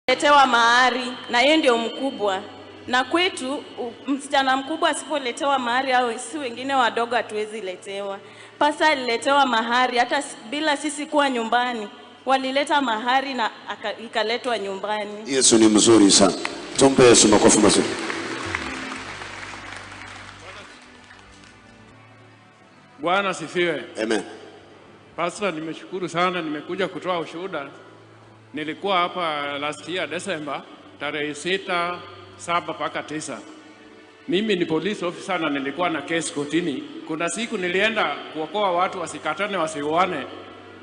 Letewa mahari na yeye ndio mkubwa. Na kwetu msichana mkubwa asipoletewa mahari au si wengine wadogo hatuwezi letewa. Pasa aliletewa mahari hata bila sisi kuwa nyumbani. Walileta mahari na ikaletwa nyumbani. Yesu ni mzuri sana. Tumpe Yesu makofi mazuri. Bwana sifiwe. Amen. Pastor, nimeshukuru sana, nimekuja kutoa ushuhuda. Nilikuwa hapa last year December tarehe 6, 7 mpaka 9. Mimi ni police officer na nilikuwa na case kotini. Kuna siku nilienda kuokoa watu wasikatane wasiuane,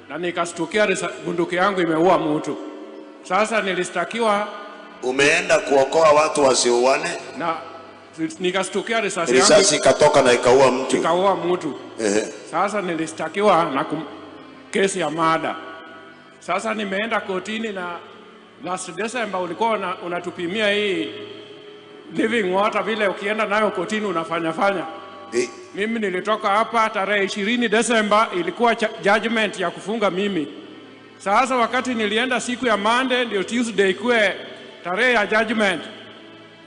na nikastukia bunduki yangu imeua mtu. Sasa nilistakiwa. Umeenda kuokoa watu wasiuane na nikastukia risasi yangu, risasi ikatoka na ikaua mtu. Ikaua mtu. Sasa nilistakiwa na kesi ya mada. Sasa nimeenda kotini na last December ulikuwa unatupimia hii living water vile ukienda nayo kotini unafanya fanya. Mimi nilitoka hapa tarehe 20 December, ilikuwa judgment ya kufunga mimi. Sasa wakati nilienda siku ya Monday ndio Tuesday ikuwe tarehe ya judgment.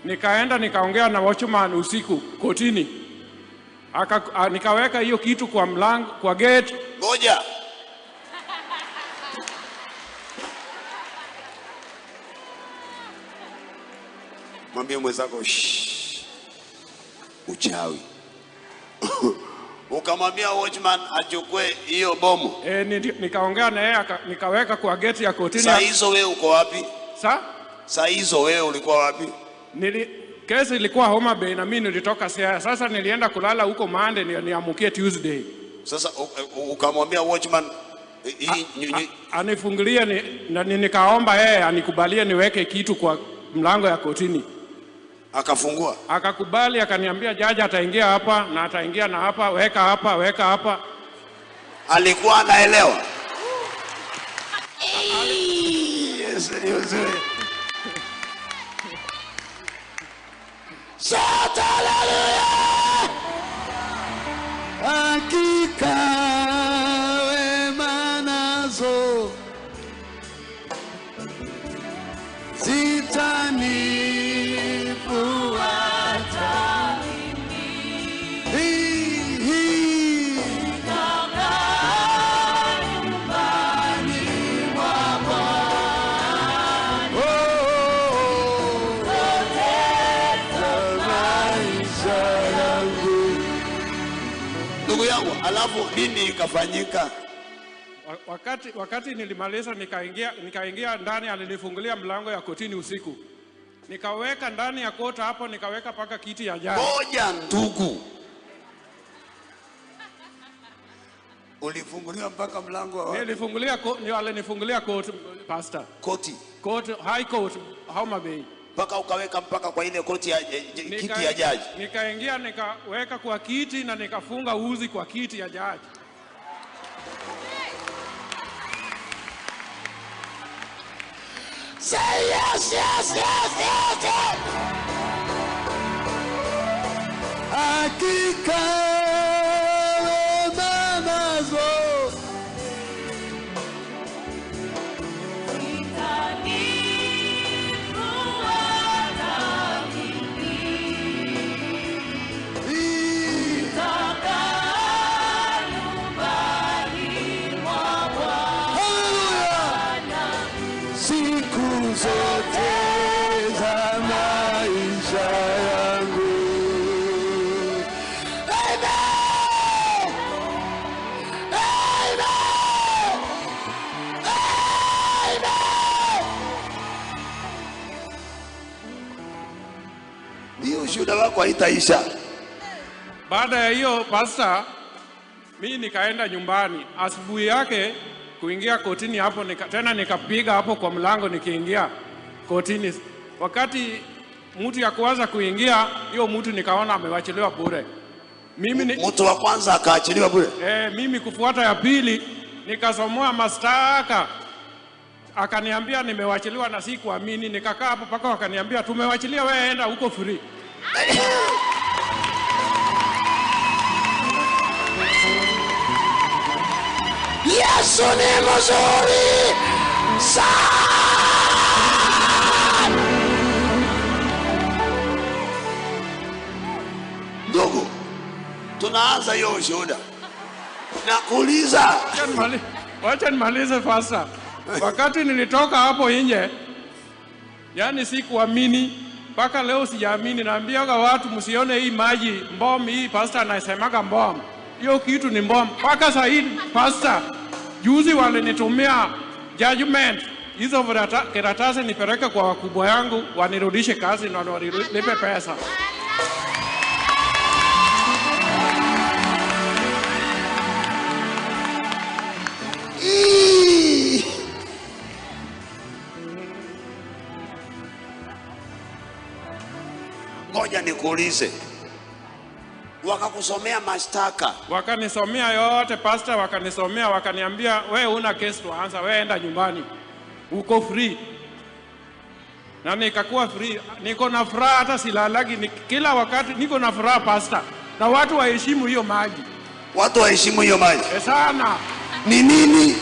Nikaenda nikaongea na watchman usiku kotini. Nikaweka hiyo kitu kwa mlango, kwa gate. Ngoja. Mwambie mwenzako shh, uchawi. Ukamwambia watchman achukue hiyo bomu. Nikaongea na yeye, nikaweka kwa gate ya kotini. Saa hizo wewe uko wapi? Saa hizo wewe ulikuwa wapi? Kesi ilikuwa Homa Bay na mimi nilitoka Siaya. Sasa nilienda kulala huko Monday ndio niamkie Tuesday. Sasa ukamwambia watchman anifungulie, na nikaomba yeye anikubalie niweke kitu kwa mlango ya kotini. Akafungua. Akakubali, akaniambia jaji ataingia hapa na ataingia na hapa, weka hapa, weka hapa. Alikuwa anaelewa. Yesu ni mzuri. Shout hallelujah! Hakika wema nazo zitanifuata mimi, nitakaa nyumbani mwa Bwana maisha yangu. Ndugu yangu, alafu nini ikafanyika? Wakati nilimaliza nikaingia ndani, alinifungulia mlango ya kotini usiku. Nikaweka ndani ya kota hapo, nikaweka paka kiti ya jaji. Ngoja ndugu. Ulifunguliwa mpaka mlango wa? Nilifungulia, alinifungulia court, pastor. Koti. Court, High Court, Homa Bay. Mpaka ukaweka mpaka kwa ile koti ya kiti ya jaji. Nikaingia nikaweka kwa kiti na nikafunga uzi kwa kiti ya jaji. Say yes, yes, yes, yes, yes. Hakika wema nazo zitanifuata mimi, nitakaa nyumbani mwa Bwana siku zote za maisha yangu. Amen. Amen. Amen. Hiyo ushuhuda wako haitaisha. Baada ya hiyo pastor, mimi nikaenda nyumbani. Asubuhi yake kuingia kotini hapo, tena nikapiga hapo kwa mlango nikiingia kotini. Wakati mtu ya kwanza kuingia, hiyo mtu nikaona amewachiliwa bure. Mimi mtu wa kwanza akaachiliwa bure. Mimi kufuata ya pili nikasomoa mashtaka. Akaniambia nimewachiliwa na sikuamini. Nikakaa hapo mpaka wakaniambia tumewachilia, wewe enda huko free. Yesu ni mzuri sana. Tunaanza hiyo ushuhuda. Nakuuliza. Wacha nimalize pasta. Wakati nilitoka hapo nje, yani sikuamini mpaka leo sijaamini. Naambiaga watu msione hii maji mbom hii, pastor anasemaga mbom, hiyo kitu ni mbom. Mpaka sasa hii pastor, juzi walinitumia judgment hizo karatasi nipeleke kwa wakubwa yangu wanirudishe kazi na wanilipe pesa. Ngoja nikuulize, wakakusomea mashtaka? Wakanisomea yote pastor, wakanisomea, wakaniambia we una case to answer, we enda nyumbani, uko free. Na nikakuwa free, niko na furaha, hata silalagi, kila wakati niko na furaha pastor. Na watu waheshimu hiyo maji. Watu waheshimu hiyo maji? Sana. Ni nini?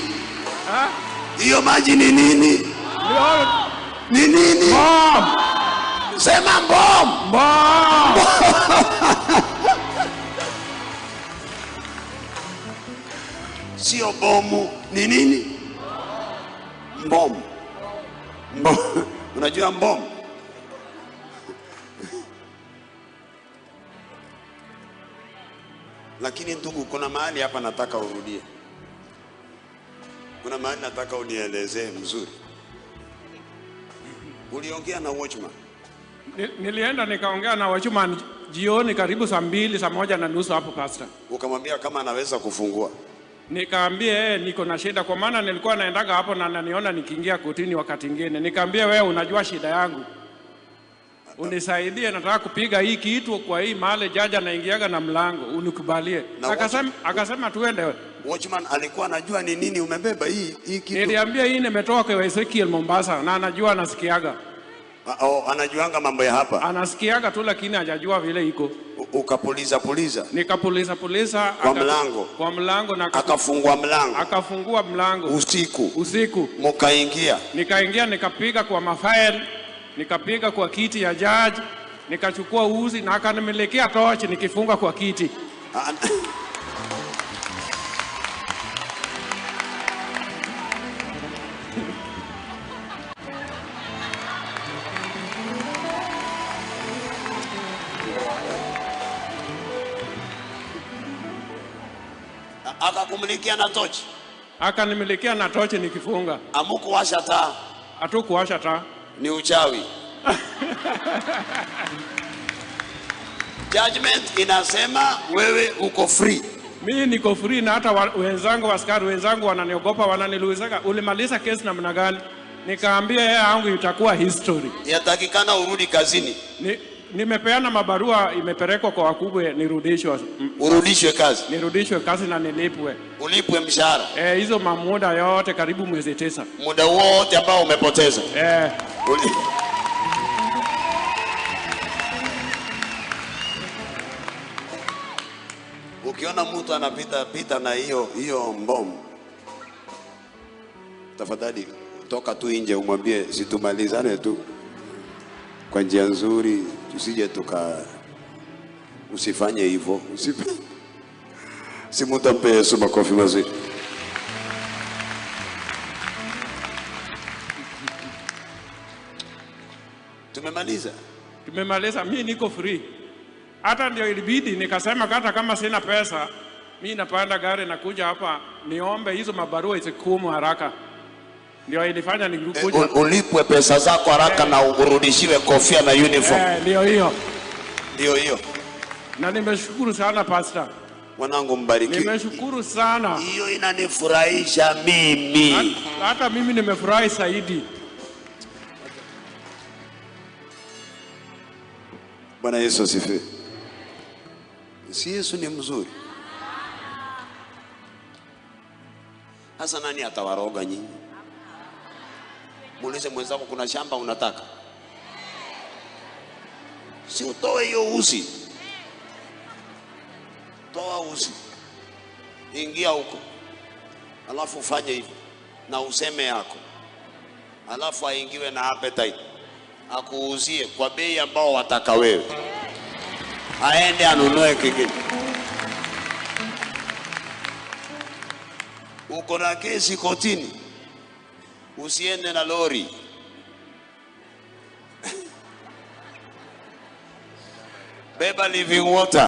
Hiyo maji ni nini? Ni nini? Bomb. Sema mbom. Mbom. Sio bomu, ni nini? Mbom. Mbom. Unajua mbom? Lakini ndugu, kuna mahali hapa nataka urudie. Kuna mahali nataka unielezee mzuri. Uliongea na watchman? Nilienda nikaongea na watchman jioni karibu saa 2, saa 1:30 hapo pastor. Ukamwambia kama anaweza kufungua? Nikaambia yeye niko na shida, kwa maana nilikuwa naendaga hapo na ananiona nikiingia kotini wakati mwingine. Nikaambia wewe unajua shida yangu, unisaidie, nataka kupiga hii kitu kwa hii mahali jaji anaingiaga na mlango, unikubalie. Akasema tuende. Watchman alikuwa anajua ni nini umebeba hii kitu? Niliambia hii nimetoka kwa Ezekiel Mombasa na anajua, anasikiaga. Oh, anajuanga mambo ya hapa. Anasikiaga tu lakini hajajua vile iko. Ukapuliza puliza. Nikapuliza puliza kwa mlango. Kwa mlango na akafungua mlango. Akafungua mlango. Usiku. Usiku. Mkaingia. Nikaingia nikapiga kwa mafaili, nikapiga kwa kiti ya judge, nikachukua uzi na akanimilikia torch nikifunga kwa kiti. Akakumilikia na tochi? Akanimilikia na tochi nikifunga. Hamukuwasha taa? Hatukuwasha taa. Ni uchawi. Judgment inasema wewe uko free. Mimi niko free na hata wenzangu askari wenzangu wananiogopa, wananiuliza ulimaliza kesi namna gani? Nikaambia yeye yangu itakuwa history. Yatakikana urudi kazini. Nimepeana mabarua, imepelekwa kwa wakubwa, nirudishwe. Urudishwe kazi. Nirudishwe kazi na nilipwe. Ulipwe mshahara. Hizo mamuda yote karibu mwezi 9. Muda wote ambao umepoteza. Ukiona mtu anapita pita na hiyo mbomu, tafadhali toka tu nje umwambie situmalizane tu kwa njia nzuri, tusije tuka, usifanye hivyo, si mtu ampe Yesu makofi mazuri. Tumemaliza? Tumemaliza, mimi niko free. Hata ndio ilibidi nikasema hata kama sina pesa, mimi napanda gari na kuja hapa niombe hizo mabarua isikumu haraka. Ndio ilifanya nikuja. Ulipwe pesa zako haraka na urudishiwe kofia na uniform. Ndio hiyo. Ndio hiyo. Na nimeshukuru sana pastor. Mwanangu mbarikiwe. Nimeshukuru sana. Hiyo inanifurahisha mimi. Hata mimi nimefurahi zaidi. Bwana Yesu asifiwe. Si Yesu ni mzuri? Sasa nani atawaroga nyinyi? Muulize mwenzako kuna shamba unataka? Si utoe hiyo uzi. Toa uzi. Ingia huko. Alafu ufanye hivyo na useme yako. Alafu aingiwe na appetite. Akuuzie kwa bei ambao wataka wewe. Aende anunue kingine. Uko na kesi kotini, usiende na lori. Beba living water.